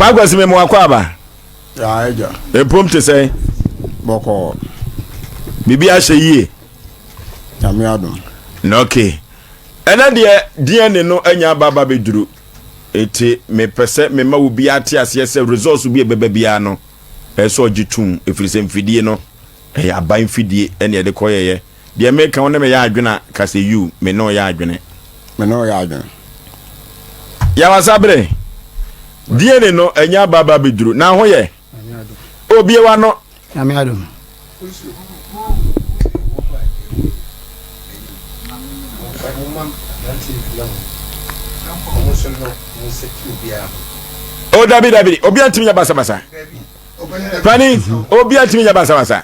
Paakwasi me mo akɔ aba. Agya. Mpom te sɛn? Bɔkɔɔ. Biribi ahyɛ yie. Nyame adom. Na okay. Ɛnɛ deɛ DNA no anya aba aba bɛduru. Eti mepɛ sɛ mema wo bi ate aseɛ sɛ results bi a ɛbɛba biara no ɛsɛ sɛ ɔgye tom ɛfiri sɛ mfidie no ɛyɛ aban mfidie ɛne ɛde kɔyɛyɛ. Deɛ meka wo ne meyɛ adwene a ka sɛ you me ne ɔyɛ adwene. Me ne ɔyɛ adwene. Yawasa bere DNA no anya aba aba bɛduru na ho yɛ. Obie w'ano. Nyame adom. O dabi dabi obi antumi nyɛ basabasa. Pani obi antumi nyɛ basabasa.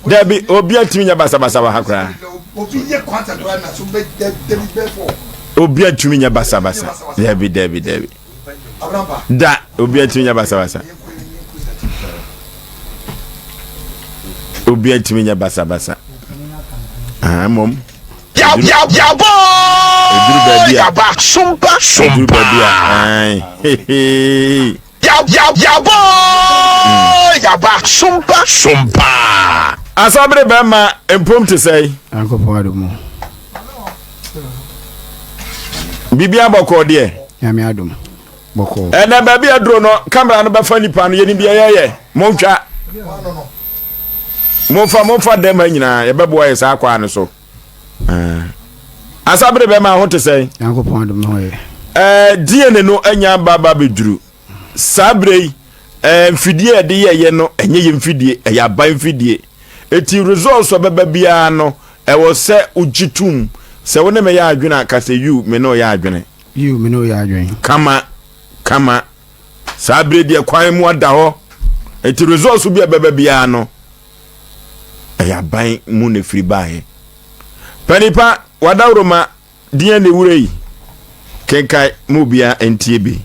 Dabi obi antumi nyɛ basabasa wɔ ha koraa. Obi antumi nyɛ basabasa. Dabi dabi dabi. Da obi antumi nyɛ basabasa. Obi antumi nyɛ basabasa. Ah, mmom. Eduru baabi a. Eduru baabi a. Ae. Asabere bɛrima mpom te sɛn? Nyankopɔn adom. Biribi abɔkɔɔ deɛ. Nyame adom bɔkɔɔ. Ɛnɛ baabi aduro no kamera no bɛfa nipa no yɛnim deɛ yɛyɛ montwa momfa momfa dɛm ha nyinaa yɛbɛboa yɛ saa kwaa no so. Asabere bɛrima ho te sɛn? Nyankopɔn adom ho yɛ. Ɛɛ DNA no anya aba aba bɛduru saa berɛ yi ɛɛ mfidie a yɛde yɛyɛ no ɛnyɛ yɛ mfidie ɛyɛ aban mfidie eti results a bɛba biara no ɛwɔ sɛ wogye tum sɛ wo ne me yɛ adwene a ka sɛ you me ne ɔyɛ adwene. You me ne ɔyɛ adwene. Kama kama saa berɛ deɛ kwan mu ada hɔ eti results bi a bɛba biara no ɛyɛ aban mu na efiri baeɛ panipa wadaworoma Deɛn ne wura yi? Kenkan ma obiara ntie bi.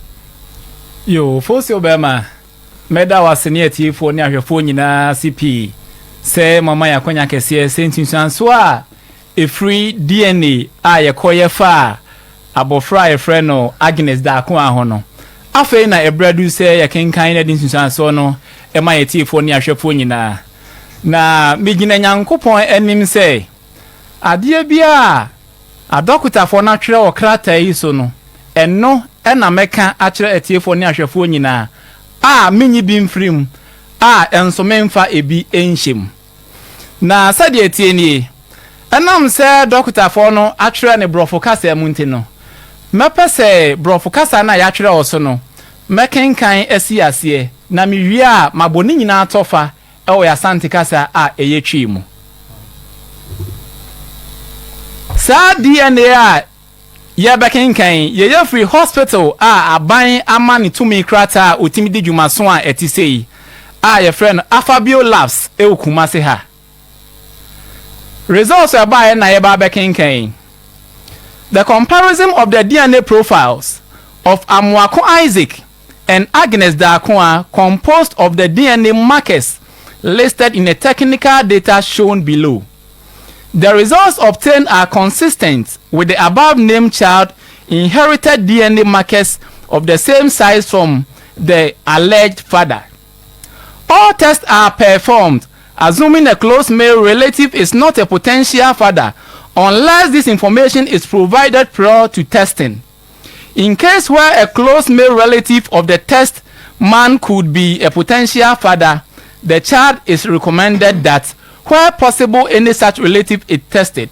Yoo, Fossil bɛrima, mɛda wo ase ne atiefoɔ ne ahwɛfoɔ nyinaa ase pii sɛ moama yɛn akwanya kɛseɛ sɛ nsunsuansoɔ a ɛfiri DNA a yɛkɔyɛ faa abɔfra a yɛfrɛ no Agnes Darkoa ho no. Afei na ɛberɛ aduru sɛ yɛkenkan na yɛde nsunsuansoɔ no ma yɛn atiefoɔ ne ahwɛfoɔ nyinaa. Na megyina Nyankopɔn anim sɛ Adeɛ biara a adɔkotafoɔ no atwerɛ wɔ krataa yi so no, ɛno na mɛka akyerɛ atiefoɔ ne ahwɛfoɔ nyinaa, a menyi bi mfiri mu, a nso memfa ebi nhyɛ mu. Na sɛdeɛ ɛteɛ nie, ɛnam sɛ dɔkotafoɔ no atwerɛ no Borɔfo kasa mu nti no, mɛpɛ sɛ Borɔfo kasa no a yɛatwerɛ wɔ so no, mɛkenkan asi aseɛ, na mewie a mabɔ ne nyinaa tɔfa wɔ yɛn Asante kasa a ɛyɛ Twi mu. Saa DNA a yɛrebɛkenkan yi, yɛyɛ firi hospital a aban ama no tumi krataa a ɔtumi di dwumaso a ɛte sei a yɛfrɛ no Afabio Labs wɔ Kumasi ha. Results a ɛbaeɛ na yɛba abɛkenkan yi. The comparison of the DNA profiles of Amoako Isaac and Agnes Darkoa composed of the DNA markers listed in the technical data shown below. The results obtained are consistent with the above named child inherited DNA markers of the same size from the alleged father. All tests are performed assuming a close male relative is not a potential father unless this information is provided prior to testing. In case where a close male relative of the test man could be a potential father, the child is recommended that where possible any such relative is tested.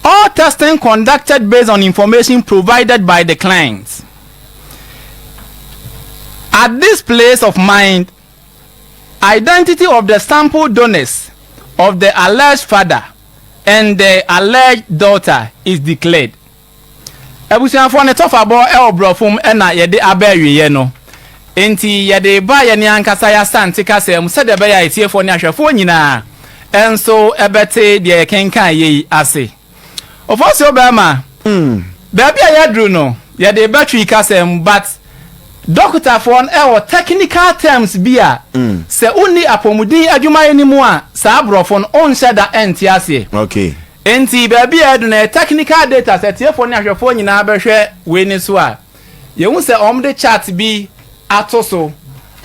All testing conducted based on information provided by the clients. At this place of mind, identity of the sample donors of the alleged father and the alleged daughter is declared. Abusuafoɔ ne tɔfabɔ wɔ borɔfo mu na yɛde aba awieɛ no. Enti yɛde reba yɛn ankasa yɛn Asante kasa mu sɛdeɛ ɛbɛyɛ a atiefoɔ ne ahwɛfoɔ nyinaa nso bɛte deɛ yɛkenkan yei ase. Ofosuo barima, baabi a yɛaduru no, yɛde reba Twi kasa mu but dɔkotafoɔ no wɔ technical terms bi a sɛ wonni apɔmuden adwumayɛ no mu a saa borɔfo no wonhyɛ da nte aseɛ. Okay. Enti baabi a adu no ɛyɛ technical data, sɛ atiefoɔ ne ahwɛfoɔ nyinaa bɛhwɛ wei no so a, Yɛhu sɛ wɔde chart bi ato so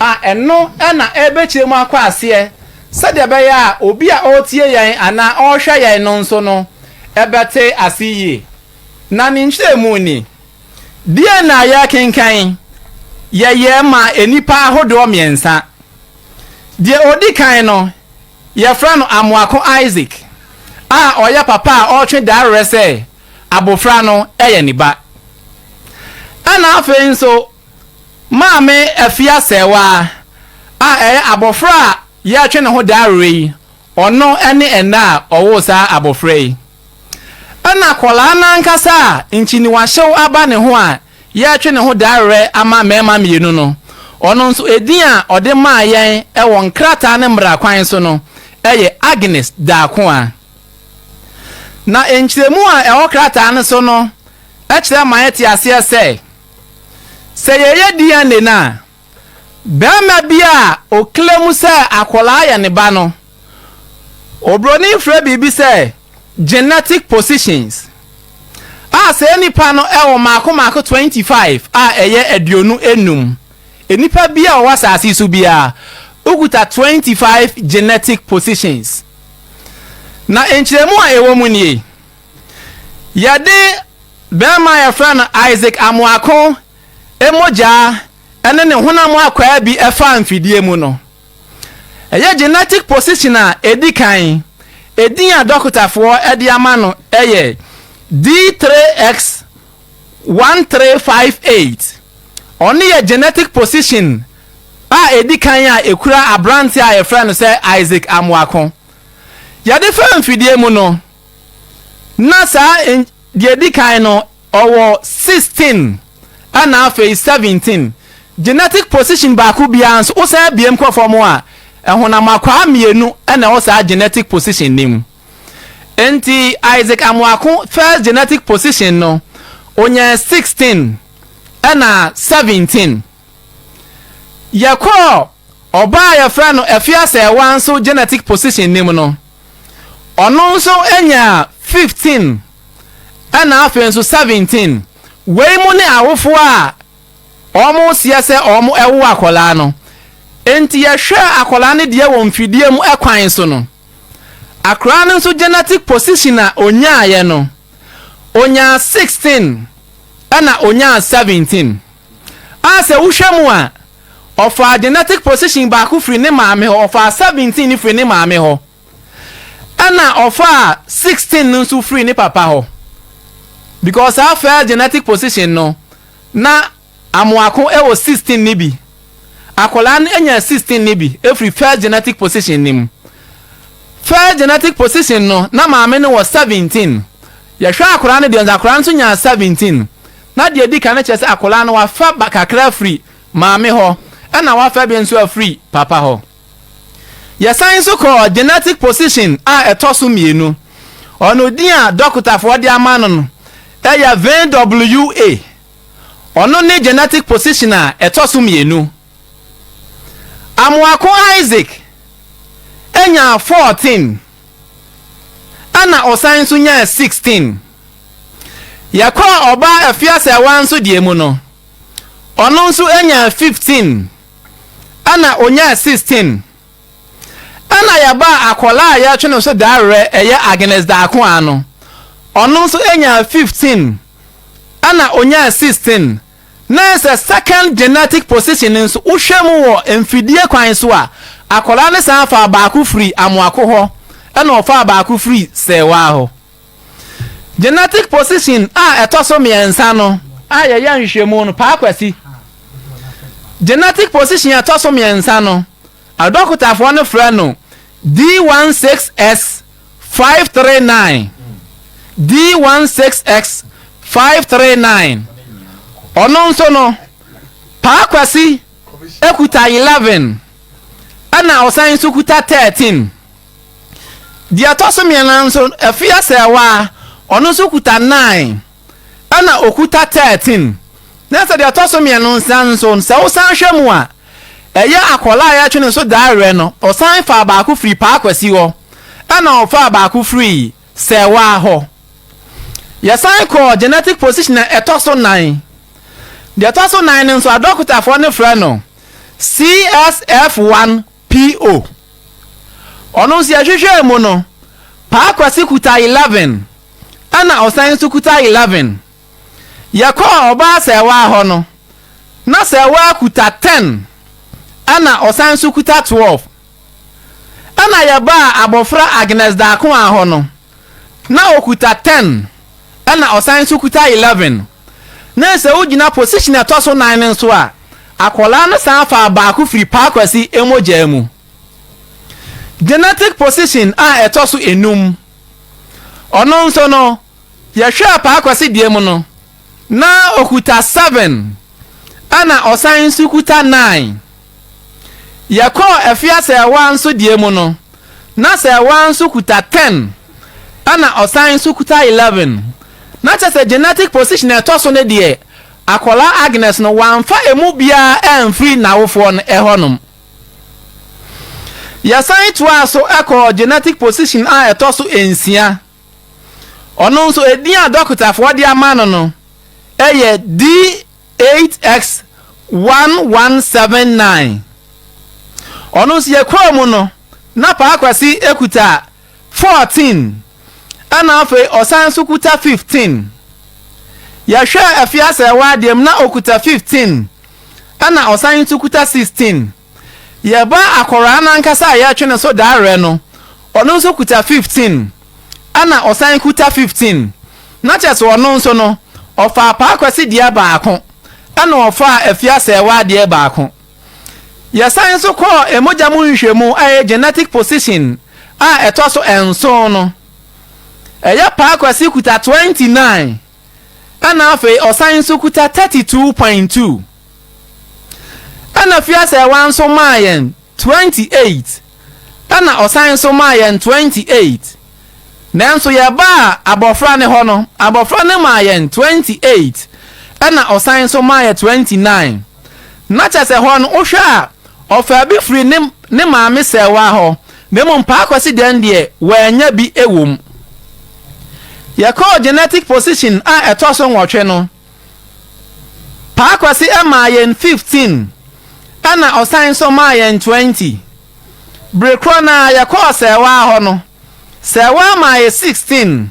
a ɛno na ɛrebɛkyerɛ mu akɔ aseɛ sɛdeɛ ɛbɛyɛ a obi a ɔretie yɛn anaa ɔrehwɛ yɛn no nso no bɛte ase yie. Na ne nkyerɛmu ni, Deɛn na yɛrekenkan? Yɛyɛ ma nnipa ahodoɔ mmiɛnsa. Deɛ ɔdi kan no, yɛfrɛ no Amoako Isaac a ɔyɛ papa a ɔretwe dareɛ sɛ abofra no yɛ ne ba. Ɛna afei nso Maame Afia Sɛɛwaa a ɛyɛ abofra a yɛretwe ne ho dawuro yi, ɔno ne ɛna a ɔwoo saa abofra yi. Ɛna akwadaa no ankasa a nkyiniwahyew aba ne ho a yɛretwe ne ho dawurɛ ama mmarima mmienu no, ɔno nso edin a ɔde maa yɛn wɔ nkrataa ne mmara kwan so no yɛ Agnes Darkoa. Na nkyerɛmu a ɛwɔ krataa no so no kyerɛ ma yɛte aseɛ sɛ, sɛ yɛyɛ DNA no a, barima bi a ɔklemu sɛ akwadaa yɛ ne ba no, oburoni frɛ biribi sɛ genetic positions, a saa nipa no wɔ mmaako mmaako 25 a ɛyɛ 25. Nnipa bi a wɔwɔ asase so biara, wokuta 25 genetic positions. Na nkyerɛmu a ɛwɔ mu nie. Yɛde barima a yɛfrɛ no Isaac Amoako mogyaa ne ne honam akwaa bi faa mfidie mu no, ɛyɛ genetic position a ɛdi kan, edin a dɔkotafoɔ de ama no yɛ D3X1358. Ɔno yɛ genetic position a ɛdi kan a ɛkura aberanteɛ a yɛfrɛ no sɛ Isaac Amoako. Yɛde faa mfidie mu no, na saa deɛ ɛdi kan no ɔwɔ 16 ɛna afei 17. Genetic position baako biara nso wosan abiem kɔ fam a, ɛhonam akwaa mmienu ɛna ɛwɔ saa genetic position no mu. Enti Isaac Amoako first genetic position no, onyaa 16 ɛna 17. Yɛkɔɔ ɔbaa a yɛfrɛ no Afia Sɛɛwa nso genetic position no mu no, ɔno nso nyaa 15 ɛna afei nso 17. Wei mu ne awofoɔ a wɔseɛ sɛ wɔwo akwadaa no. Enti yɛhwɛɛ akwadaa no deɛ wɔ mfidie mu kwan so no, akwadaa no nso genetic position a ɔnyaaeɛ no, ɔnyaa 16 ɛna ɔnyaa 17. A sɛ wohwɛ mu a, ɔfaa genetic position baako firi ne maame hɔ, ɔfaa 17 no firi ne maame hɔ, ɛna ɔfaa 16 no nso firi ne papa hɔ. Because saa first genetic position no, na Amoako wɔ 16 no bi. Akwadaa no nya 16 no bi firi first genetic position no mu. First genetic position no, na maame no wɔ 17. Yɛhwɛ akwadaa no deɛ nso, akwadaa no nso nyaa 17. Na deɛ ɛdi kan no kyerɛ sɛ akwadaa no wafa ba kakra afiri maame hɔ, ɛna wafa bi nso afiri papa hɔ. Yɛsan nso kɔɔ genetic position a ɛtɔ so mmienu. Ɔno din a dɔkotafoɔ de ama no no yɛ VWA. Ɔno ne genetic position a ɛtɔ so mmienu. Amoako Isaac nyaa 14 ɛna ɔsan nso nyaa 16. Yɛkɔɔ ɔbaa Afiasɛwa nso deɛ mu no, ɔno nso nyaa 15 ɛna ɔnyaa 16. Ɛna yɛbaa akwadaa a yɛtwe no so dawerɛ ɛyɛ Agnes Darkoa no, ɔno nso nyaa 15 ɛna ɔnyaa 16. Na sɛ second genetic position no nso wohwɛ mu wɔ mfidie kwan so a, akwadaa no san faa baako firi Amoako hɔ ɛna ɔfaa baako firi Sɛɛwaa hɔ. Genetic position a ɛtɔ so mmiɛnsa no a yɛyɛ nhwehwɛmu no, Paa Kwasi. Genetic position a ɛtɔ so mmiɛnsa no, adɔkotafoɔ no frɛ no D16S539. D16X539. Ɔno nso no, Paa Kwasi kuta 11 ɛna ɔsan nso kuta 13. Deɛ ɛtɔ so mmiɛnsa nso, Afia Sɛɛwaa, ɔno nso kuta 9 ɛna ɔkuta 13. Na sɛ deɛ ɛtɔ so mmiɛnsa nso, sɛ wosan hwɛ mu a, ɛyɛ akwadaa a yɛtwe ne so daawerɛ no, ɔsan faa baako firi Paa Kwasi hɔ, ɛna ɔfaa baako firii Sɛɛwaa hɔ. Yɛsan kɔɔ genetic position a ɛtɔ so nan. Deɛ ɛtɔ so nan no nso, adɔkotafoɔ no frɛ no CSF1PO. Ɔno nso yɛhwehwɛɛ mu no, Paa Kwasi kuta 11 ɛna ɔsan nso kuta 11. Yɛkɔɔ ɔbaa Sɛɛwaa hɔ no, na Sɛɛwaa kuta 10 ɛna ɔsan nso kuta 12. Ɛna yɛbaa abɔfra Agnes Darkoaa hɔ no, na ɔkuta 10 ɛna ɔsan nso kuta 11. Na sɛ wogyina position a ɛtɔ so nan no nso a, akwadaa no san faa baako firi Paa Kwasi mogyaa mu. Genetic position a ɛtɔ so enum, ɔno nso no, yɛhwɛɛ Paa Kwasi deɛ mu no, na ɔkuta 7 ɛna ɔsan nso kuta 9. Yɛkɔɔ Afia Sɛɛwaa nso deɛ mu no, na Sɛɛwaa nso kuta 10 ɛna ɔsan nso kuta 11. Na kyerɛ sɛ genetic position a ɛtɔ so no deɛ, akwadaa Agnes no wamfa ɛmu biara amfiri n'awofoɔ no hɔnom. Yɛsan toaa so kɔɔ genetic position a ɛtɔ so nsia. Ɔno nso edin a dɔkotafoɔ de ama no no yɛ D8X1179. Ɔno nso yɛkɔɔ mu no, na Paa Kwasi kuta 14 ɛna afei ɔsan nso kuta 15. Yɛhwɛɛ Afiasɛɛwa deɛ mu na ɔkuta 15 ɛna ɔsan nso kuta 16. Yɛba akɔraa no ankasa a yɛretwe ne so daarɛ no, ɔno nso kuta 15 ɛna ɔsan kuta 15. Na kyerɛ sɛ ɔno nso no, ɔfaa Paa Kwasi deɛ baako ɛna ɔfaa Afiasɛɛwa deɛ baako. Yɛsan nso kɔɔ mogya mu nhwehwɛmu a ɛyɛ genetic position a ɛtɔ so nson no. Ɛyɛ Paa Kwasi kuta 29 ɛna afei ɔsan nso kuta 32.2. Ɛna Fiasɛwa nso maa yɛn 28 ɛna ɔsan nso maa yɛn 28. Nanso yɛbaa abɔfra no hɔ no, abɔfra no maa yɛn 28 ɛna ɔsan nso maa yɛ 29. Na kyerɛ sɛ hɔ no wohwɛ a ɔfaa bi firi ne ne maame Sɛɛwaa hɔ na mmom Paa Kwasi dɛn deɛ wannya bi wɔ mu. Yɛkɔɔ genetic position a ɛtɔ so nwɔtwe no, Paa Kwasi maa yɛn 15 ɛna ɔsan nso maa yɛn 20. Bere korɔ no ara yɛkɔɔ Sɛɛwaa hɔ no, Sɛɛwaa maa yɛ 16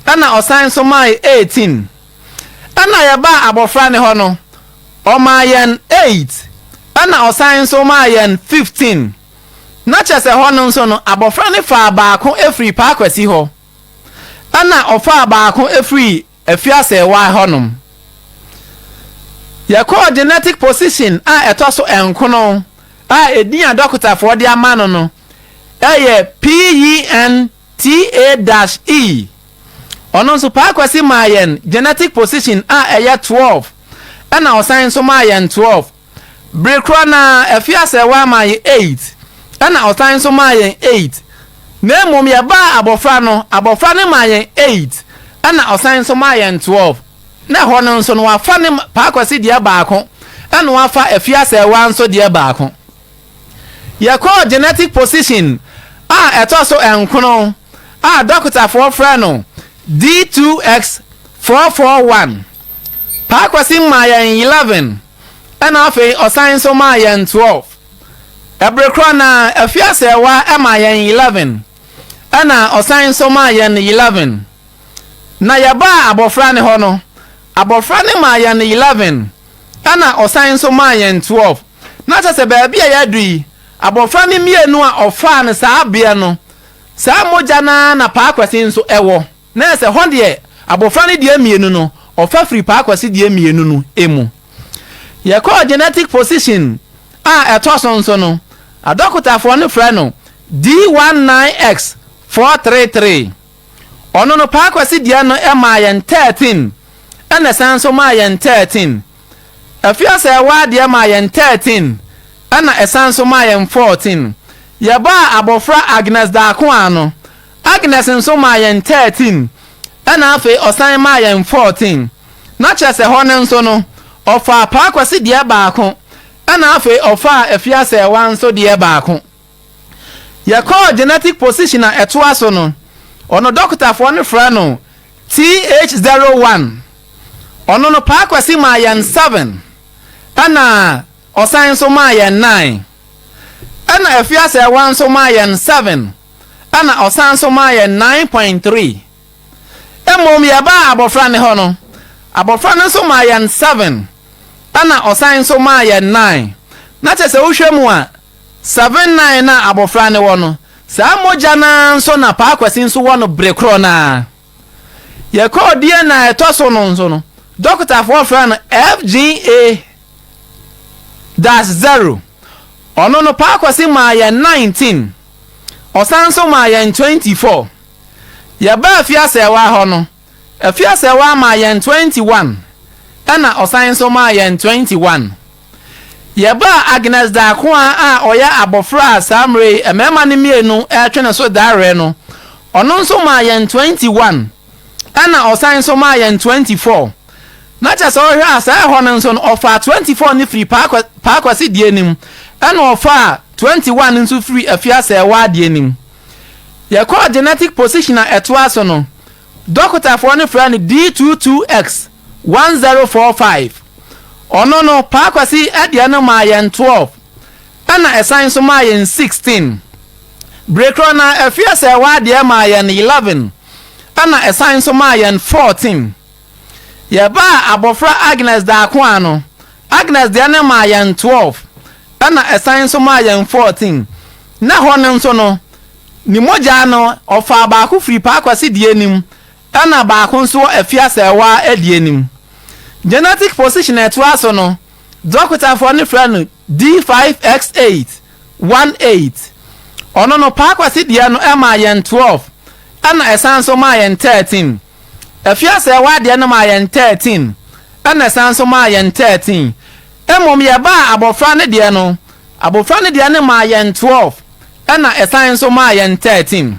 ɛna ɔsan nso maa yɛ 18. Ɛna yɛbaa abɔfra no hɔ no, ɔmaa yɛn 8 ɛna ɔsan nso maa yɛn 15. Na kyerɛ sɛ hɔ no nso no, abɔfra no faa baako firii Paa Kwasi hɔ ɛna ɔfaa baako firii Afiasɛɛwa hɔnom. Yɛkɔɔ genetic position a ɛtɔ so nkono a edin a dɔkotafoɔ de ama no no yɛ PENTA-E. Ɔno nso Paa Kwasi maa yɛn genetic position a ɛyɛ 12 ɛna ɔsan nso maa yɛn 12. Bere korɔ no ara, Afiasɛɛwa maa yɛn 8 ɛna ɔsan nso maa yɛn 8. Na mmom yɛbaa abɔfra no, abɔfra no maa yɛn 8 ɛna ɔsan nso maa yɛn 12. Na ɛhɔ no nso no wafa ne Paa Kwasi deɛ baako ɛna wafa Afiasɛɛwa nso deɛ baako. Yɛkɔɔ genetic position a ɛtɔ so nkono a dɔkotafoɔ frɛ no D2X441. Paa Kwasi maa yɛn 11 ɛna afei ɔsan nso maa yɛn 12. Ɛbere korɔ no ara, Afiasɛɛwa maa yɛn 11 ɛna ɔsan nso maa yɛn 11. Na yɛbaa abɔfra no hɔ no, abɔfra no maa yɛn 11 ɛna ɔsan nso maa yɛn 12. Na kyerɛ sɛ baabi a yɛadu yi, abɔfra no mmienu a ɔfaa no saa beɛ no, saa mogya no ara na Paa Kwasi nso wɔ. Na ɛsɛ hɔ deɛ, abɔfra no deɛ mmienu no, ɔfa firi Paa Kwasi deɛ mmienu no mu. Yɛkɔɔ genetic position a ɛtɔ so nso no, adɔkotafoɔ no frɛ no D19X433. Ɔno no, Paa Kwasi deɛ no maa yɛn 13, ɛna ɛsan nso maa yɛn 13. Afiasɛɛwaa deɛ maa yɛn 13, ɛna ɛsan nso maa yɛn 14. Yɛbaa abɔfra Agnes Darkoa no, Agnes nso maa yɛn 13, ɛna afei ɔsan maa yɛn 14. Na kyerɛ sɛ hɔ no nso no, ɔfaa Paa Kwasi deɛ baako, ɛna afei ɔfaa Afiasɛɛwaa nso deɛ baako. Yɛkɔɔ genetic position a ɛtoa so no, ɔno dɔkotafoɔ no frɛ no TH01. Ɔno no, Paa Kwasi maa yɛn 7, ɛna ɔsan nso maa yɛn 9. Ɛna Afiasɛɛwa nso maa yɛn 7, ɛna ɔsan nso maa yɛn 9.3. Mmom yɛbaa abɔfra no hɔ no, abɔfra no nso maa yɛn 7, ɛna ɔsan nso maa yɛn 9. Na kyerɛ sɛ wohwɛ mu a, 7, 9 no a abɔfra no wɔ no, saa mogya no ara nso na Paa Kwasi nso wɔ no bere korɔ no ara. Yɛkɔɔ DNA a ɛtɔ so no nso no, dɔkotafoɔ frɛ no FGA dash 0. Ɔno no, Paa Kwasi maa yɛn 19, ɔsan nso maa yɛn 24. Yɛbaa Afiasɛɛwaa hɔ no, Afiasɛɛwaa maa yɛn 21, ɛna ɔsan nso maa yɛn 21. Yɛbaa Agnes Darkoa a ɔyɛ abɔfra a saa mmerɛ yi mmarima no mmienu retwe ne so dareɛ no, ɔno nso maa yɛn 21, ɛna ɔsan nso maa yɛn 24. Na kyerɛ sɛ wohwɛ a saa ɛhɔ no nso no, ɔfaa 24 no firii Paa Kwasi deɛ no mu, ɛna ɔfaa 21 no nso firii Afiasɛɛwaa deɛ no mu. Yɛkɔɔ genetic position a ɛtoa so no, dɔkotafoɔ no frɛɛ no D22X1045. Ɔno no, Paa Kwasi deɛ no maa yɛn 12, ɛna ɛsan nso maa yɛn 16. Bere korɔ no ara, Afia Serwaa deɛ maa yɛn 11, ɛna ɛsan nso maa yɛn 14. Yɛbaa abɔfra Agnes Darkoa no, Agnes deɛ no maa yɛn 12, ɛna ɛsan nso maa yɛn 14. Na hɔ no nso no, ne mogya no, ɔfaa baako firii Paa Kwasi deɛ no mu, ɛna baako nso wɔ Afia Serwaa deɛ no mu. Genetic position a ɛtoa so no, dɔkotafoɔ no frɛ no D5X8, 18. Ɔno no, Paa Kwasi deɛ no maa yɛn 12, ɛna ɛsan nso maa yɛn 13. Afia Serwaa deɛ no maa yɛn 13, ɛna ɛsan nso maa yɛn 13. Mmom yɛbaa abɔfra no deɛ no, abɔfra no deɛ no maa yɛn 12, ɛna ɛsan nso maa yɛn 13.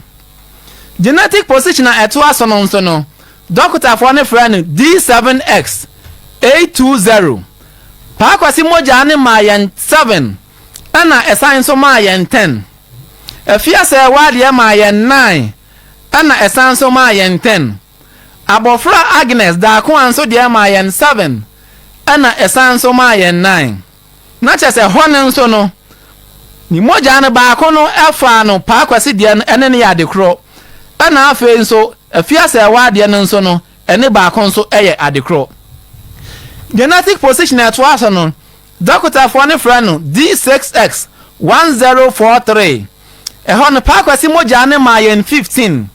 Genetic position a ɛtoa so no nso no, dɔkotafoɔ no frɛ no D7X 820. Paa Kwasi mogyaa no maa yɛn 7, ɛna ɛsan nso maa yɛn 10. Afia Serwaa deɛ maa yɛn 9, ɛna ɛsan nso maa yɛn 10. Abɔfra Agnes Darkoa nso deɛ maa yɛn 7, ɛna ɛsan nso maa yɛn 9. Na kyerɛ sɛ hɔ no nso no, ne mogya no baako no faa no Paa Kwasi deɛ no ɛne no yɛ ade korɔ, ɛna afei nso Afia Serwaa deɛ no nso no ɛne baako nso yɛ ade korɔ. Genetic position a ɛtoa so no, dɔkotafoɔ no frɛ no D6X1043. Ɛhɔ no Paa Kwasi mogya no maa yɛn 15,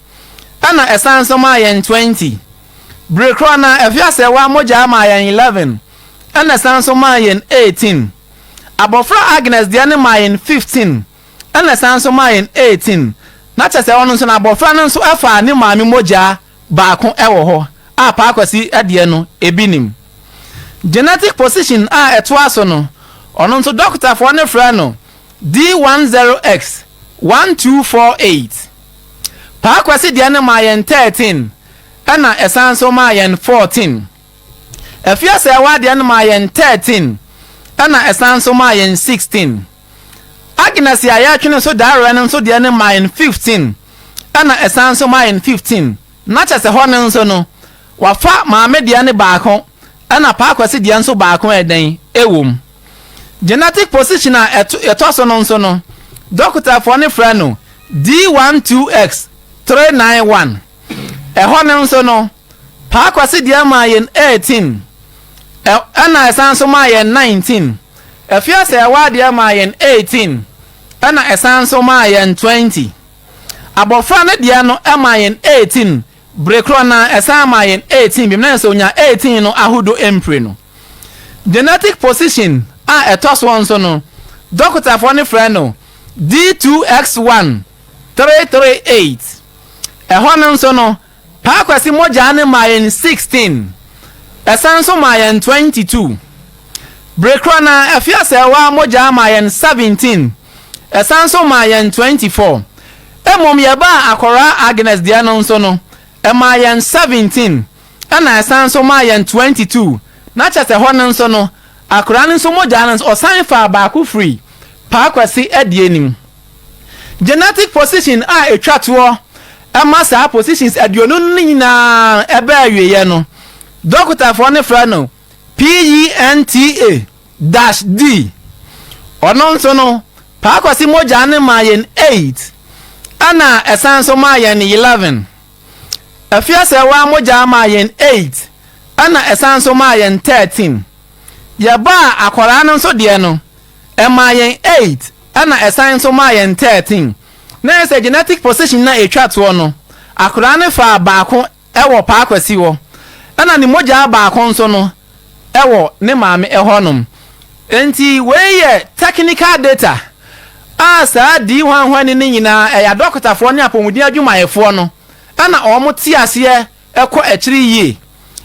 ɛna ɛsan nso maa yɛn 20. Bere korɔ no ara, Afia Serwaa mogya maa yɛn 11, ɛna ɛsan nso maa yɛn 18. Abɔfra Agnes deɛ no maa yɛn 15, ɛna ɛsan nso maa yɛn 18. Na kyerɛ sɛ ɔno nso no abɔfra no nso faa ne maame mogya baako wɔ hɔ a Paa Kwasi deɛ no ebi nim. Genetic position a ɛtoa so no, ɔno nso dɔkotafoɔ no frɛ no D10X 1248. Paa Kwasi deɛ no maa yɛn 13, ɛna ɛsan nso maa yɛn 14. Afiasɛɛwa deɛ no maa yɛn 13 ɛna ɛsan nso maa yɛn 16. Agnes a yɛretwe ne so dareɛ no nso deɛ no maa yɛn 15 ɛna ɛsan nso maa yɛn 15. Na kyerɛ sɛ hɔ no nso no, wafa maame deɛ no baako ɛna Paa Kwasi deɛ nso baako ɛdɛn ɛwɔ mu. Genetic position a ɛto ɛtɔ so no nso no, dɔkotafoɔ no frɛ no D12X 391. Ɛhɔ no nso no, Paa Kwasi deɛ maa yɛn 18, ɛ, ɛna ɛsan nso maa yɛn 19. Afia Sɛɛwaa deɛ maa yɛn 18, ɛna ɛsan nso maa yɛn 20. Abɔfra no deɛ no maa yɛn 18, bere korɔ no ara ɛsan maa yɛn 18 bio, na yɛ sɛ ɔnya 18 no ahodoɔ mpire no. Genetic position a ɛtɔ soɔ nso no, dɔkotafoɔ no frɛ no D2X1 338. Ɛhɔ no nso no, Paa Kwasi mogyaa no maa yɛn 16, ɛsan nso maa yɛn 22. Bere korɔ no ara, Afia Serwaa mogyaa maa yɛn 17, ɛsan nso maa yɛn 24. Mmom yɛbaa Akɔraa Agnes deɛ no nso no, ɛmaa yɛn 17, ɛna ɛsan nso maa yɛn 22. Na kyerɛ sɛ hɔ no nso no, Akɔraa no nso mogyaa no nso, ɔsan faa baako firii Paa Kwasi deɛ no mu. Genetic position a ɛtwa toɔ ma saa positions aduonu no nyinaa ɛbaa awieɛ no, Dɔkotafoɔ no frɛ no PENTA dash D. Ɔno nso no, Paa Kwasi mogya no maa yɛn 8 ɛna ɛsan nso maa yɛn 11. Afiasɛɛwaa mogya maa yɛn 8 ɛna ɛsan nso maa yɛn 13. Yɛbaa akwadaa no nso deɛ no, ɛmaa yɛn 8 ɛna ɛsan nso maa yɛn 13. Na ɛyɛ sɛ genetic position no a ɛtwa toɔ no, akwadaa no faa baako wɔ Paa Kwasi hɔ, ɛna ne mogyaa baako nso no wɔ ne maame hɔnom. Enti wei yɛ technical data a saa dii hwanhwani no nyinaa ɛyɛ adɔkotafoɔ ne apɔmuden adwumayɛfoɔ no na wɔn te aseɛ kɔ akyiri yie.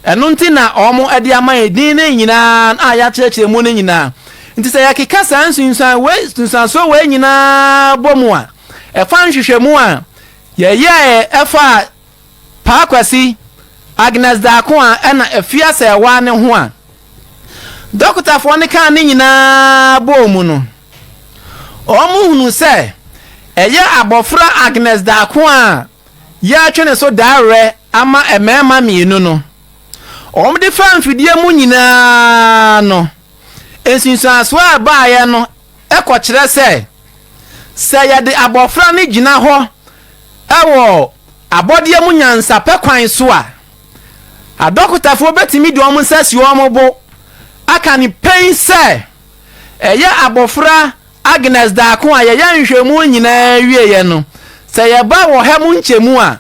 Ɛno nti na wɔn de ama yɛn din no nyinaa a yɛakyerɛkyerɛ mu no nyinaa. Nti sɛ yɛkeka saa nsunsuan wei nsunsuansoɔ wei nyinaa bɔ mu a, ɛfa nhwehwɛmu a yɛyɛɛ ɛfa Paa Kwasi, Agnes Darko a ɛna Afia Serwaa no ho a dɔkotafoɔ no kaa ne nyinaa bɔɔ mu no, wɔhunuu sɛ ɛyɛ abɔfra Agnes Darko a yɛretwe ne so dawerɛ ama mmarima mmienu no. Wɔde faa mfidie mu nyinaa no, nsunsuansoɔ a ɛbaeɛ no kɔkyerɛ sɛ, sɛ yɛde abɔfra no gyina hɔ wɔ abɔdeɛ mu nyansapɛ kwan so a, adɔkotafoɔ bɛtumi de wɔn nsa asi wɔn bo aka no pen sɛ ɛyɛ abɔfra Agnes Darko a yɛyɛ nhwehwɛmu nyinaa wieeɛ no, sɛ yɛba wɔ ha mu nkyɛmu a,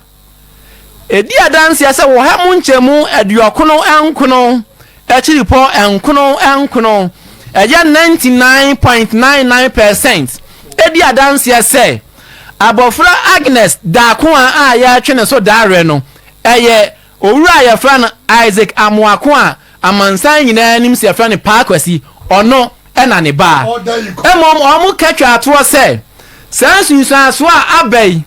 Ɛdi adanseɛ sɛ wɔ ha mu nkyɛmu aduɔkono nkono akyiripɔ nkono nkono, ɛyɛ 99.99 percent, ɛdi adanseɛ sɛ abɔfra Agnes Darkoa a yɛretwe ne so dawerɛ no, ɛyɛ owura a yɛfrɛ no Isaac Amoako a amansan nyinaa nim sɛ yɛfrɛ no Paa Kwasi, ɔno na ne ba. Mmom wɔka twa toɔ sɛ saa nsunsuansoɔ a aba yi,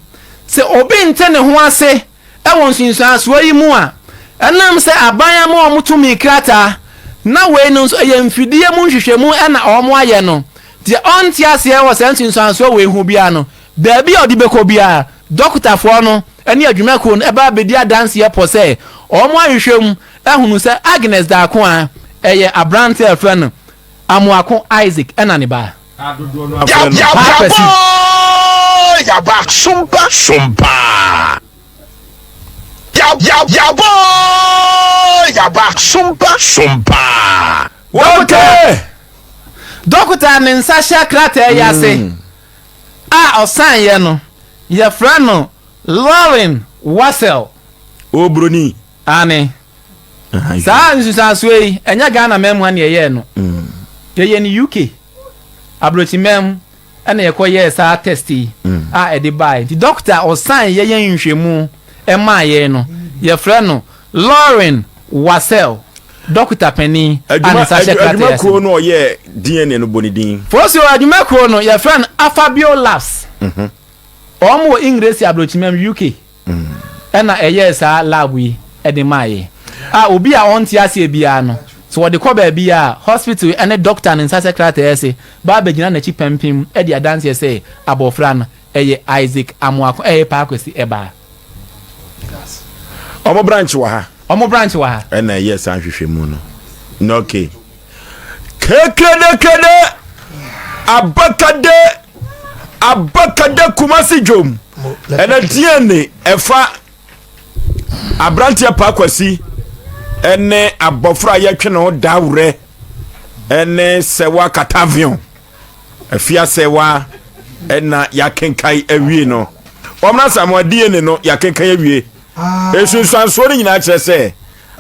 Sɛ obi nte ne ho ase wɔ nsunsuansoɔ yi mu a, ɛnam sɛ aban ama wɔn tumi krataa, na wei no nso ɛyɛ mfidie mu nhwehwɛmu na wɔayɛ no, deɛ ɔnte aseɛ wɔ saa nsunsuansoɔ wei ho biara no, baabi a ɔde bɛkɔ biara, dɔkotafoɔ no ne adwumakuo no ba abɛdi adanseɛ pɔ sɛ wɔahwehwɛ mu ahunu sɛ Agnes Darkoa yɛ aberanteɛ a wɔfrɛ no Amoako Isaac na ne ba. A dodoɔ no afrɛ no. Paa Kwasi. Yaba sompa sompa. Yabɔ yaba sompa sompa. Wɔkɛ. Dɔkota a ne nsa hyɛ krataa yi ase a ɔsaeɛ no, yɛfrɛ no Lauren Wassell. O broni. Aane. Saa nsusuansoɔ yi, ɛnyɛ Ghana man mu ha na yɛyɛɛ no. Yɛyɛ no UK, aburokyiman mu ɛna yɛkɔ yɛɛ saa test yi a ɛde baeɛ. Nti doctor a ɔsan yɛyɛ nhwehwɛmu ɛmaa yɛn no, yɛfrɛ no Lauren Wassell, dɔkota panin a ne nsa hyɛ krataa yi ase. Adwumakuo no ɔyɛɛ DNA no bɔ ne din. Fosuo adwumakuo no yɛfrɛ no Afabio Labs. Wɔn wɔ Engiresi aburokyiman mu, UK. Ɛna ɛyɛɛ saa lab yi de maa yɛn. A obi a ɔnte aseɛ biara no, sɛ wɔde kɔ baabi a, hospital ne doctor no nsa sɛ krataa ase ba abɛgyina n'akyi pampim adi adanseɛ sɛ abɔfra no, ɛyɛ Isaac Amoako ɛyɛ Paa Kwasi ɛbaa. Wɔn branch wɔ ha. Wɔn branch wɔ ha. Ɛna ɛyɛɛ saa nhwehwɛmu no. Na okay. Kekedekede abakade abakade Kumasi dwom ɛna DNA ɛfa aberanteɛ Paa Kwasi ɛne abɔfra a yɛtwe ne ho daworɛ ɛne sɛwa katavion afiasɛwa ɛna yɛakenkan awie no wɔn asamoa DNA no yɛakenkan awie nsunsuansoɔ no nyinaa kyerɛ sɛ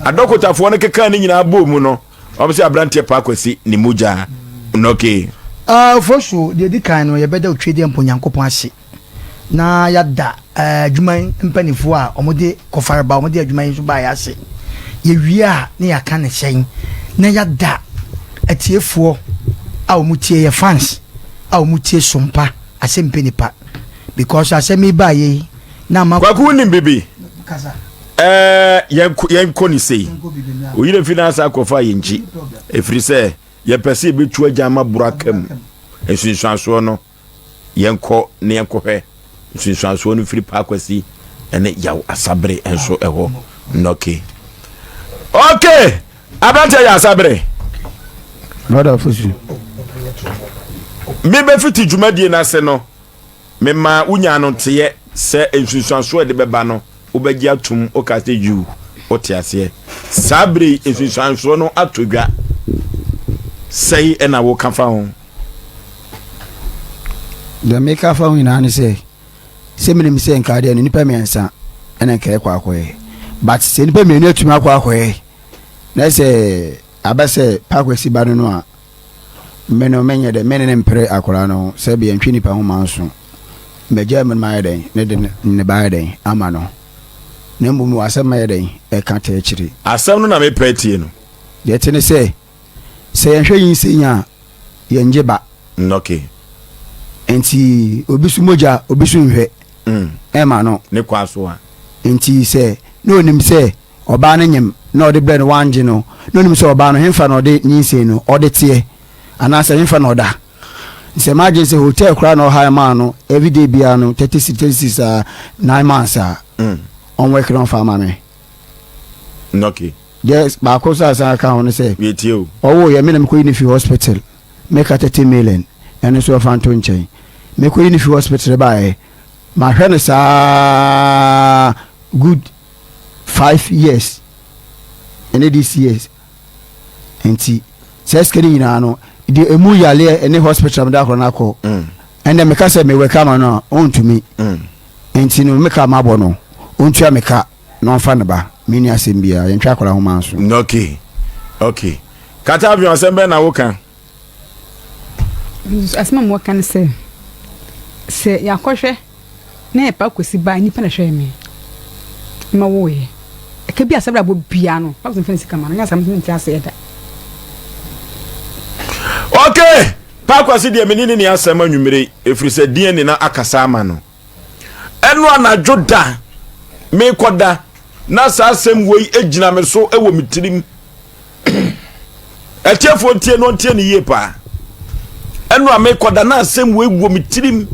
adɔkotafoɔ no keka ne nyinaa bɔɔ mu no Wɔn sɛ aberanteɛ Paa Kwasi ne mogya nnɔke. Ah, Ofosu, deɛ ɛdi kan no, yɛbɛda Otwedeɛmpo Nyankopɔn ase na yɛada adwuma yi mpanimfoɔ a wɔde kɔfareba, wɔde adwuma yi nso baeɛ ase. Yɛwie a na yɛaka ne sɛn na yɛada atiefoɔ a wɔtie yɛ fans a wɔtie Sompa asɛmpɛ nipa because asɛm yi baeɛ yi na ama. Kwaku wonim bibi? Ɛɛ yɛnkɔ ne sei. Oyere fi n'asa akɔfa yɛn nkyi. Ɛfiri sɛ yɛpɛ sɛ yɛbɛtu agya ama boro aka mu. Nsunsuansoɔ no yɛnkɔ na yɛnkɔhwɛ nsunsuansoɔ no firi Paa Kwasi ne Yaw Asabere nso ɛhɔ. Nnɔke. Okay, aberanteɛ yɛ asabere. Brother Fosu. Mebɛfiti dwumadie no ase no, mema wonya no nteɛ sɛ nsunsuansoɔ a ɛde bɛba no wobɛgye atom, woka sɛ yiw, wote aseɛ. Saa bere yi nsunsuansoɔ no atɔ dwa. Sɛi ɛna woka fa ho? Deɛ meka fa ho nyinaa ne sɛ, sɛ menim sɛ nka deɛ no nnipa mmiɛnsa ɛna nka ɛkɔ akɔyɛ, but sɛ nnipa mmienu atumi akɔ akɔyɛ na sɛ abɛ sɛ pakwasi ba no no a, me no menyɛ dɛ mene ne mpere akwadaa no ho sɛ bia ntwe nipa ho manso magya mu no mayɛ dɛn ne de ne ba ayɛ dɛn ama no, na mmom wɔ asɛm mayɛ dɛn ɛka ta akyiri. Asɛm no na mepɛ atie no. Deɛ ɛte ne sɛ, sɛ yɛnhwɛ nyinsɛn a, yɛngye ba. Okay. Nti obi so mogya, obi so nhwɛ. Ɛma no. Ne kwa so a. Nti sɛ na onim sɛ ɔbaa no nyem na ɔde brɛ no wangye no, na onim sɛ ɔbaa no henfa na ɔde nyinsɛn no ɔde teɛ anaasɛ henfa na ɔda. Nti sɛ m'adwene sɛ hotel koraa na ɔhire maa no everyday biara no 30 cedis 30 cedis a 9 months a ɔnwɛke na ɔmfa ama me. Okay. Deɛ baako nso a san ka ho ne sɛ Yɛtie o. ɔwoeɛ me na mekɔyi no fi hospital meka 30 million ɛno nso ɔfa nto nkyɛn. Mekɔyi no fi hospital baeɛ mahwɛ no saa good 5 years ɛne this years, nti saa sika no nyinaa no deɛ emu yaleɛ ɛne hospital mede akɔrɔ no akɔ ɛnna meka sɛ mewɔ ka ma no a ɔntumi, nti no meka mabɔ no ɔntua meka na ɔmfa ne ba. Menni asɛm biara, yɛntwa akɔla ho ma nso. Okay. Katavion, asɛm bɛn na woka? Asɛm a mewɔka ne sɛ, sɛ yɛakɔhwɛ na yɛpa kɔsi ba nnipa na hwɛɛ me ma woeɛ ɛka bi a sɛ brabɔ bia no papa mfa ne sika ma no nyɛ asɛm nte aseɛ da. Okay, Paakwasi deɛ mene ne ne asɛm anwummere ɛfiri sɛ DNA na akasa ama no. Ɛno anadwo da mekɔda na saa asɛm wei gyina me so wɔ me tirim. Atiefoɔ ntie no, ntie no yie paa. Ɛno a mekɔda na asɛm wei wɔ me tirim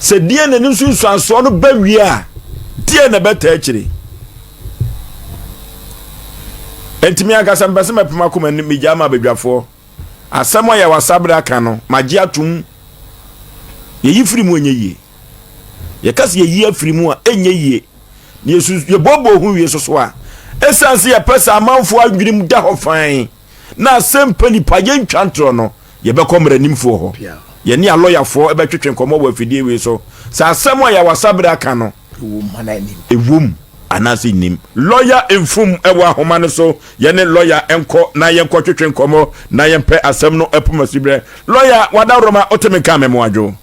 sɛ DNA no nsunsuansoɔ no ba wie a, deɛ na ɛbɛtaa akyire. Enti me ankasa mepɛ sɛ mɛpem akoma ni megyaa ma abadwafoɔ. Asɛm a yɛwɔ asabere aka no, magye atom. Yɛyi firi mu ɛnyɛ yie. Yɛka sɛ yɛyi afiri mu a ɛnyɛ yie. Na yɛsu yɛbɔbɔ ho wie soso a, ɛsiane sɛ yɛpɛ sɛ amanfoɔ adwenem da hɔ fann na asɛm pɛ nipa yɛntwa ntorɔ no, yɛbɛkɔ mmaranimfoɔ hɔ. Yɛne alɔyafoɔ bɛtwetwe nkɔmmɔ wɔ afidie wei so sɛ asɛm a yɛwɔ asabere aka no, ɛwom anaasɛ nnim. Lɔya Mfum wɔ ahoma no so. Yɛne lɔya nkɔ na yɛnkɔtwetwe nkɔmmɔ na yɛmpɛ asɛm no poma siberɛ. Lɔya, wadaworoma, wote me nka a mɛmoadwo.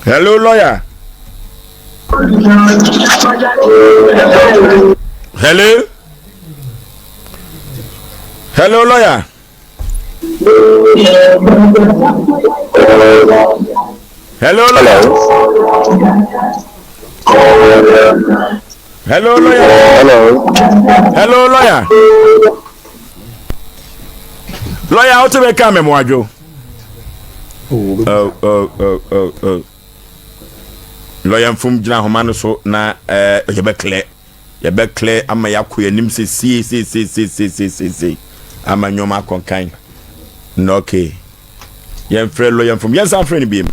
Hello, lawyer. Hello. Hello, lawyer. Hello, lawyer. Hello, lawyer. Hello. Hello, lawyer. Lawyer, wote me ka mɛmoadwo. Oh, oh, oh, oh, oh. Lawyer Mfum gyina ahoma no so na eh, yɛbɛklɛ yɛbɛklɛ ama yɛakɔ yɛn anim sɛ sie sie sie sie sie sie sie sie ama nneɛma akɔnkan na okay, yɛmfrɛ lawyer Mfum, yɛnsan frɛ no biem.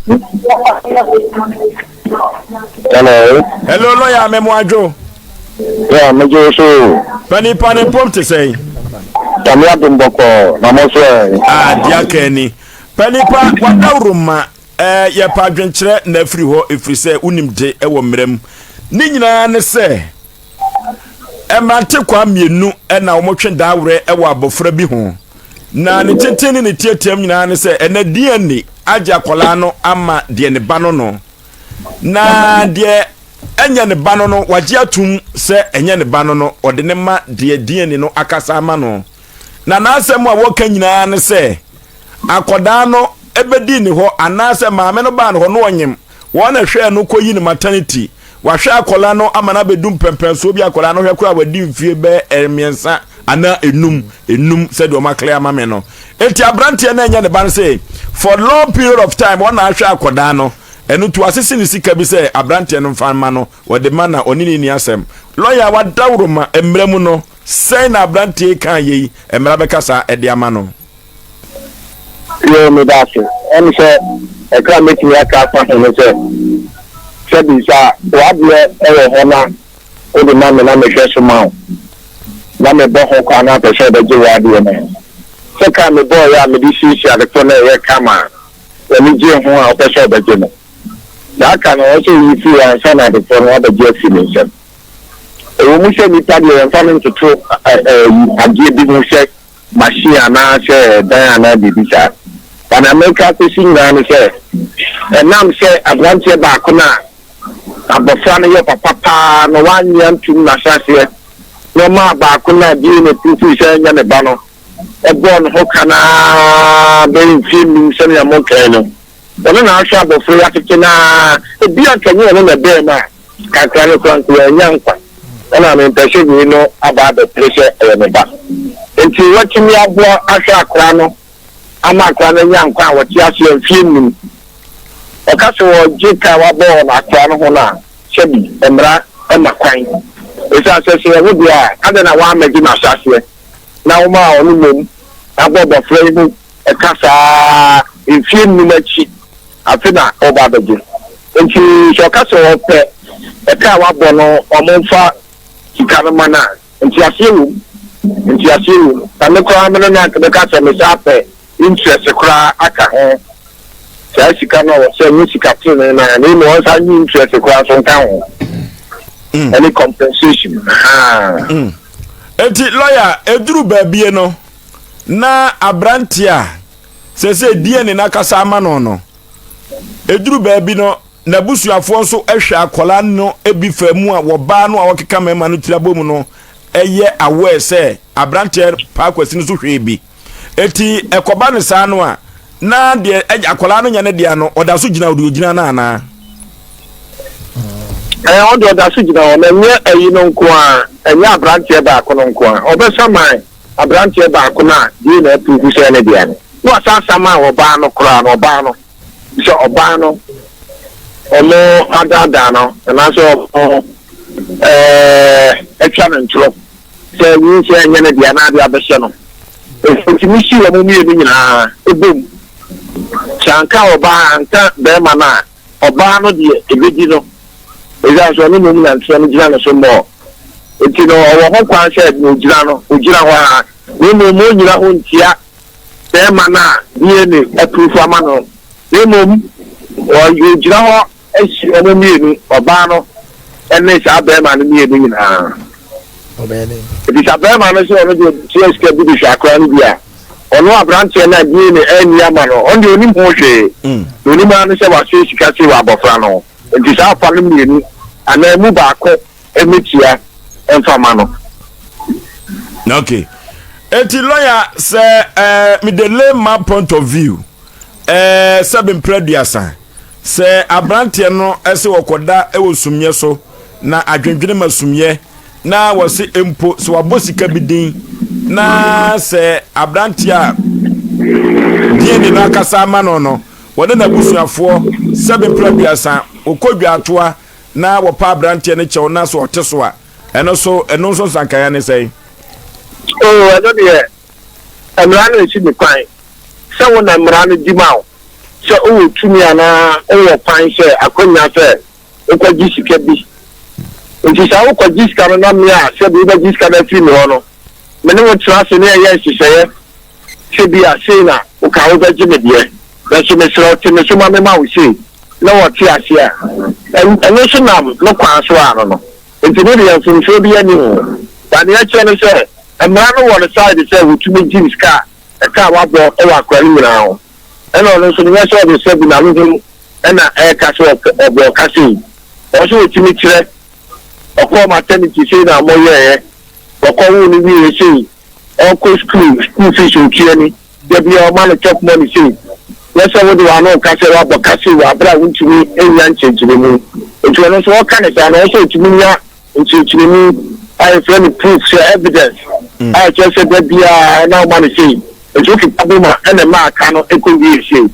Hello. Hello, lawyer, mɛmoadwo. Yeah, megye so. Pani pani mpom te sɛn? Nyame adom, bɔkɔɔ. Na mo nso ɛ? Ah, deɛ aka ni. Panipa wadawuroma ɛɛ yɛpɛ adwenkyerɛ na afiri hɔ ɛfiri sɛ wonim de ɛwɔ mmerɛ mu. Ne nyinaa ne sɛ mmerante kwa mmienu ɛna wɔtwe daawerɛ ɛwɔ abɔfra bi ho. Na ne tenten ne ne tiatiam nyinaa ne sɛ ɛnɛ DNA agye akwadaa no ama deɛ ne ba no no. Na deɛ ɛnyɛ ne ba no no, wagye atum sɛ ɛnyɛ ne ba no no, ɔde ne ma deɛ DNA no akasa ama no. Na n'asɛm a wɔka nyinaa ne sɛ akwadaa no ɛbɛdi ne hɔ anaasɛ maame no baa ne hɔ no ɔnyem wɔn na hwɛɛ no kɔyi no maternity. Wahwɛ akwadaa no ama no abɛdu mpɛmpɛnsoɔ bi. Akwadaa no hwɛ koraa, wadi mfie bɛɛ 3 anaa 5 5 sɛdeɛ ɔma clear ama me no. Eti aberanteɛ no ɛnyɛ ne ba no sɛ for long period of time wɔn na ahwɛ akwadaa no. Ɛno nti wasese ne sika bi sɛ aberanteɛ no mfa mma no, wɔde ma na ɔne no nni asɛm. Lɔya a wadaworo ma mmara mu no, sɛn na aberanteɛ yi kaa yei, mmara bɛka saa de ama no? Yoo, meda ase. Ɛne sɛ, ɛkra a mɛtumi aka afa ho ne sɛ, sɛbi sɛ w'adeɛ wɔ hɔ na wode ma me na mehwɛ so ma wo, na mebɔ ho ka na apɛ sɛ ɔbɛgye w'adeɛ no a, sɛ ka a mebɔeɛ a mede siesie adekorɔ no a ɛyɛ kama a w'ani gyee ho a wopɛ sɛ ɔbɛgye no, saa ka no ɛwɔ sɛ woyi firi hɔ ansa na adekorɔ no woabɛgye afiri me nsam. Ɛwɔ mu sɛ nnipa deɛ yɛmfa no ntoto adeɛ bi ho sɛ machine anaa sɛ dan anaa biribi saa. But nea mereka akɔsi nyinaa ne sɛ, ɛnam sɛ aberanteɛ baako no a abɔfra no yɛ papa paa no wannye antom n'ahyɛaseɛ na ɔmaa baako no a DNA proof sɛ ɛnyɛ ne ba no bɔɔ ne ho ka no ara bɛyɛ mfeɛ nnum sɛnea mokae no, ɔno na ahwɛ abɔfra yi atete no ara, ebia anka ɛnyɛ ɔno na ɛbɛɛ no a, Kakra no koraa nso wannya nkwa. Ɛna mempɛ sɛ wei no aba abɛpere sɛ ɛyɛ me ba. Enti watumi aboa ahwɛ akwadaa no ama akwadaa no anya nkwa a wɔte aseɛ mfeɛ nnum. Ɔka sɛ ɔregye ka a wabɔ wɔ akwadaa no ho no a, sɛbi mmara ma kwan. Ɛsiane sɛ sɛ ɛyɛ wo deɛ a, adɛn na woammɛgye no ahyɛaseɛ na womaa ɔno mmom abɔ abɔfra yi ho ka saa mfeɛ nnum akyi? Afe na ɔreba abɛgye. Enti sɛ ɔka sɛ ɔpɛ ɛka a wabɔ no wɔmfa sika no ma no a, nteaseɛ wom. Nteaseɛ wom. Na me koraa me ne no anka mɛka sɛ mesan apɛ interest koraa aka ho. Saa sika no a ɔsɛ nyɛ sika tenenee no ara na mmom ɔnsan nye interest koraa nso nka ho. Ɛne compensation. Ahaa. Enti lawyer, ɛduru baabie no na aberanteɛ a Seesei DNA no akasa ama no no, ɛduru baabi no, n'abusuafoɔ nso hwɛ akwadaa no bi fa mu a wɔbaa no a wɔkeka mmarima no tiri abɔ mu no yɛ aware sɛ aberanteɛ Paa Kwasi no nso hwɛɛ bi. Eti ɛkɔba no saa no a, na deɛ akwadaa no nyɛ ne dea no, ɔda so gyina deɛ ɔgyina no anaa? Ɛɛ, ɔde ɔda so gyina hɔ, na ɛnyɛ ayi no nko ara, ɛnyɛ aberanteɛ baako no nko ara, ɔbɛsaman aberanteɛ baako no a DNA apuruvu sɛ ɛyɛ ne dea no, na wasan asaman ɔbaa no koraa no, ɔbaa no, sɛ ɔbaa no ɔmo adaadaa no anaasɛ ɔmo ɛɛ atwa no ntorɔ sɛ nyinsɛn nyɛ ne dea na ade abɛhyɛ no. Ɔtumi si wɔn mmienu nyinaa bom. Sɛ anka ɔbaa anka bɛrima no a, Ɔbaa no deɛ ɛbɛdi no, ɛsiane sɛ ɔno mmom na nteɛ no gyina ne so mmɔɔ nti no, ɔwɔ ho kwan sɛ deɛ ɔgyina no, ɔgyina hɔ ara, na mmom ɔnnyina hɔ ntia barima no a DNA apurufu ama no, na mmom ɔgyina hɔ asi wɔn mmienu, ɔbaa no ne saa barima no mmienu nyinaa. Enti sɛ barima no sɛ ɔno deɛ ɔtua sika bi de hwɛ akora no bi a, ɔno aberanteɛ no a DNA anni ama no, ɔno deɛ ɔnim ho hwee. Deɛ ɔnim ara ne sɛ wasɛe sika sei wɔ abɔfra no ho. Enti saa afa no mmienu anaa emu baako mmɛtua mfa ma no. Okay. Enti lawyer sɛ eh, me the layman point of view eh, sɛ bempere aduasa sɛ aberanteɛ no sɛ wɔkɔda wɔ sumyɛ so na adwendwene ma sumyɛ na wɔse mpo sɛ wabɔ sika bi din na sɛ aberanteɛ a DNA no akasa ama no no wɔne n'abusuafoɔ sɛ bempere aduasa wɔkɔ dwaatoa na wɔpa aberanteɛ no kyɛw na sɛ ɔte so a ɛno so ɛno nso nsankaeɛ ne sɛn? Oh, ɛno deɛ mmara no nsi ne kwan sɛ wo na mmara no di ma wo sɛ wowɔ tumi anaa wowɔ kwan sɛ akwanya sɛ wokɔgye sika bi. Nti sɛ wokɔgye sika no na me a sɛbi wobɛgye sika no afiri me hɔ no, me ne wo tena ase na yɛyɛ nhyehyɛeɛ sɛ bi a sei na woka wobɛgye me deɛ, nanso mesrɛ wo te me so ma mema wo sei, na wɔte aseɛ a, ɛno nso nam ne kwan so ano no. Nti ne deɛ mfomsoɔ biara nni ho. But nea ɛkyerɛ ne sɛ, mmara no wɔ ne side sɛ wɔtumi gye ne sika a ɛka a wabɔ wɔ akora no nyinaa ho. Ɛna ɔno nso no nyɛ sɛ ɔde sɛbi n'ano ho na ɛreka sɛ ɔbɔɔ ka sei. Ɔwɔ sɛ ɔtumi kyerɛ, ɔkɔɔ maternity sei na wɔyɛeɛ, wɔkɔwoo no wieeɛ sei, ɔrekɔ school, school fees ɔtua ni, da biara ɔma no chop money sei. Nyɛ sɛ wode w'ano reka sɛ woabɔ ka sei wɔ aberɛ a wontumi nnya nkyerɛkyerɛmu. Nti ɔno nso ɔka no saa no, ɔwɔ sɛ ɔtumi nya nkyerɛkyerɛmu a yɛfrɛ no proof, sɛ evidence a ɛkyerɛ sɛ da biara na ɔma no sei. Nti wokeka bom a ɛna ɛma aka no kɔ wie sei.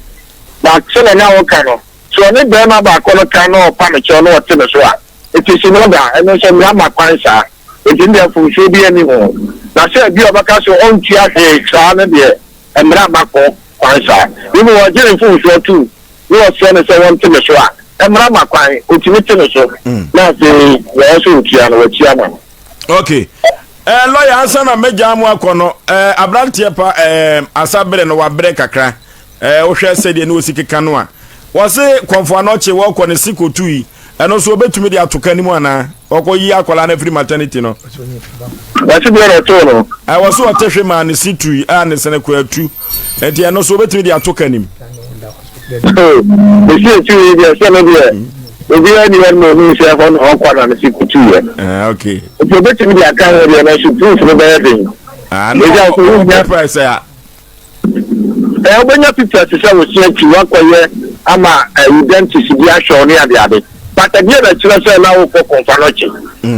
But sɛdeɛ na woka no. Sɛ ɔne barima baako no ka na ɔpa no kyɛw na ɔte ne so a, it is in order, ɛno nso mmara ma kwan saa. Enti ne deɛ mfomsoɔ biara nni ho. Na sɛ bi a ɔbɛka sɛ ɔntua hwee saa no deɛ, mmara mma ko kwan saa. Mmom ɔgye ne mfomsoɔ tom na ɔsrɛ no sɛ wɔnte ne so a, mmara ma kwan, ɔtumi te ne so na afei deɛ ɛwɔ sɛ ɔtua no, watua ama no. Ok. Eh, lɔya ansa na mɛgyaa mo akɔ no, eh, aberanteɛ pa eh, asa bere no wabrɛ kakra. Eh, wohwɛ sɛdeɛ ne wɔsi keka no a, wɔse kɔmfo anɔkye wɔkɔ ne se kɔtu yi, ɛno nso wɔbɛtumi de ato ka no mu anaa? Ɔkɔ yi akwadaa no afiri maternity no. Wɔse deɛ na ɔtoo no. Eh, wɔse ɔte hwe maa ne se tui a ne sene kɔ atu. Nti ɛno nso wɔbɛtumi de ato ka nim. Mesi etu yi deɛ sɛ no deɛ obiara ni hɔ no ma ohun sɛ ɛhɔ na ɔkɔ na ne se kutuiɛ. Ah, okay. Nti obetumi de aka ho deɛ nanso proof no bɛyɛ den. Ah, no, ɔbɛ price a. Ɛ wobɛnya picture te sɛ wo se akyi wakɔyɛ ama ɛyi dentist bi ahwɛ wo ne ade ade. But ɛdeɛ na ɛkyerɛ sɛ na wokɔ kɔnfa no kye.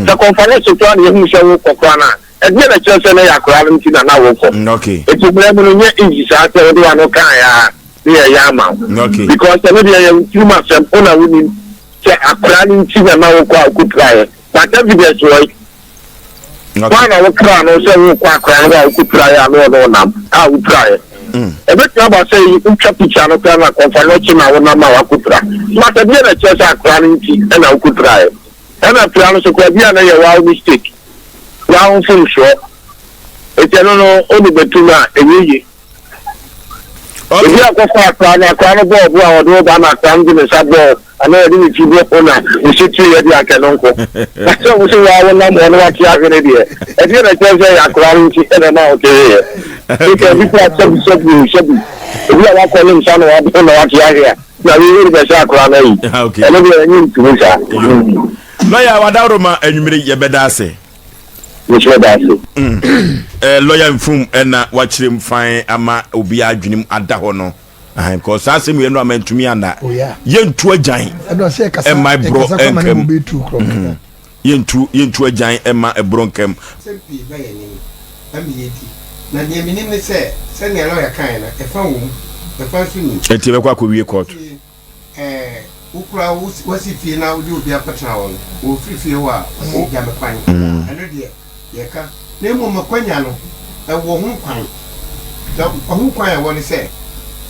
Sɛ kɔnfa no kye koraa na yɛhu sɛ wokɔ koraa no a, ɛdeɛ na ɛkyerɛ sɛ na ɛyɛ akwadaa no nti na na wokɔ. Eti mmerɛ mu no nyɛ easy saa sɛ wode w'ano kaeɛ ara ne yɛyɛ ama wo. Because ɛno deɛ ɛyɛ wo tirim asɛm, wo na wonim sɛ akwadaa no nti na na wokɔ a wokɔpiraeɛ. But evidence wɔ he? Hwan na wokraa no sɛ worekɔ akwadaa no hɔ a wokɔpiraeɛ a na ɔne wo nam a wopiraeɛ? Ɛbɛtumi aba sɛ wotwa picture no koraa na kɔmfa no kye na wonam a woakɔpira. But ɛdeɛn na ɛkyerɛ sɛ akwadaa no nti na wokɔpiraeɛ? Ɛna pira no nso koraa bi a na ɛyɛ woa wo mistake, woa wo mfomsoɔ. Enti ɛno no wode bɛtom a ɛnyɛ yie. Obi akɔfa akora no, akora no bɔɔ bo a ɔde wo ba na akora no de ne nsa bɔɔ anaa ɔde ne ti bɔɔ wo na ne se tuiɛ de anka ɛno nko. Na sɛ wo se wo ara wonam hɔ na woate ahwe no deɛ, ɛdeɛn na ɛkyerɛ sɛ ɛyɛ akora no nti na ɛma woteweeɛ? Nka obi koraa sɛbi sɛbi o sɛbi, obi a wakɔ ne nsa na wabɔ na wate ahwe a, na wei wode bɛhyɛ akora no ayi. Ɛno deɛ ɛnyɛ ntumi saa. Lɔya Wadaworoma anwummere yɛbɛda ase. Mesrɛ da ase. Eh, lawyer mfum ɛna wakyerɛ mu fan ama obi adwene mu ada hɔ no. Ahan, because saa asɛm yɛn no ama ntumi anna. Oh, yeah. Yɛntu agyan ɛma ɛborɔ nkam. Yɛntu yɛntu agyan ɛma ɛborɔ nkam. Nsɛm pii ba yɛn anim ma yɛdi, na deɛ menim ne sɛ, sɛdeɛ lɔya kaeɛ no, ɛfa wɔ mu, ɛfa nso nni mu. Ɛnti yɛbɛkɔ akɔwie court. Nti Ɛɛ, wo koraa wo woasi fie na wode obi akɔtena hɔ no, wɔfiri fie hɔ a, wɔse gya me kwan. Ɛno deɛ, yɛka. Na mmom akwanya no, ɛwɔ ho kwan. Na ho kwan a ɛwɔ ne sɛ,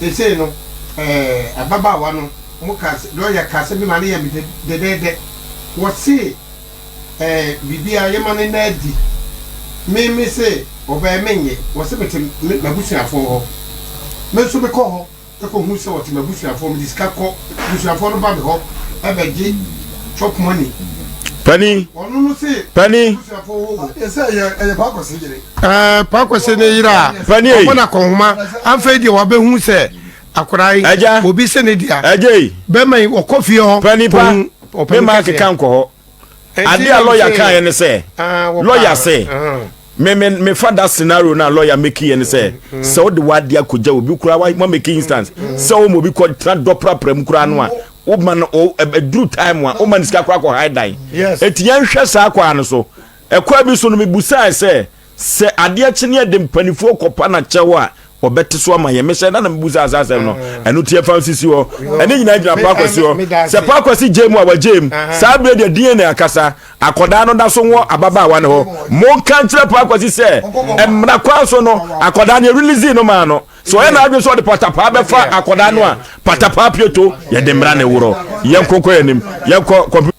seesei no, ɛɛ, ababaawa no, wɔka sɛ, lɔya ka asɛm bi ma no yɛ me dɛdɛɛdɛ. Wɔse, ɛɛ, biribiara yɛma no nna adi. Me, mese, ɔbaa yi menyɛ. Wɔse mete me, m'abusuafoɔ hɔ. Me nso mekɔ hɔ. kɔhu sɛ ɔte m'abusuafoɔ, mede sika kɔ, abusuafoɔ no ba me hɔ bɛgye chop money. Pani. Ɔno no se Pani. abusuafoɔ hɔ o. Ɛsɛ ɛyɛ ɛyɛ Pakwasi yere. Ɛɛ Pakwasi ne yere a. Pani ei. Ɔbɔ na kɔnhoma afei deɛ wabɛhu sɛ akwadaa yi. Agya. Obi se ne dea. Agya yi. Bɛrima yi ɔkɔ fie hɔ. Pani pa. Ɔpanin Me maa kɛseɛ. keka nkɔ hɔ. Ade a lɔya kaeɛ ne sɛ, lɔya se, me me me fa that scenario na lɔya make yɛ ne sɛ, sɛ wode w'ade akɔgya obi koraa wa make instance, sɛ woma obi kɔ tena dɔ prapra mu koraa no a, woma no ɛduru time a, woma no sika koraa kɔ hae dan. Eti yɛnhwɛ saa kwaa no so. Ɛkwan bi so no mebusae sɛ, Sɛ adeɛ kye ne yɛde mpanifoɔ kɔpa no akyɛw a, wɔbɛte so ama yɛn. Mehyɛ da na mebusaa saa asɛm no. Ɛno nti yɛmfa nsisi hɔ. Ɛne nyinaa gyina Paa Kwasi hɔ. Sɛ Paa Kwasi gyae mu a, wagyae mu. Saa berɛ deɛ DNA akasa. Akwadaa no da so wɔ ababaawa no hɔ. Monka nkyerɛ Paa Kwasi sɛ, mmara kwan so no, akwadaa no yɛrelease no maa no. Sɛ ɔyɛ n'adwene sɛ ɔde patapaa bɛfa akwadaa no a, patapaa pieto, yɛde mmara na ɛworɔ. Yɛnkɔ nkɔ yɛn anim. Yɛnkɔ kɔmputa.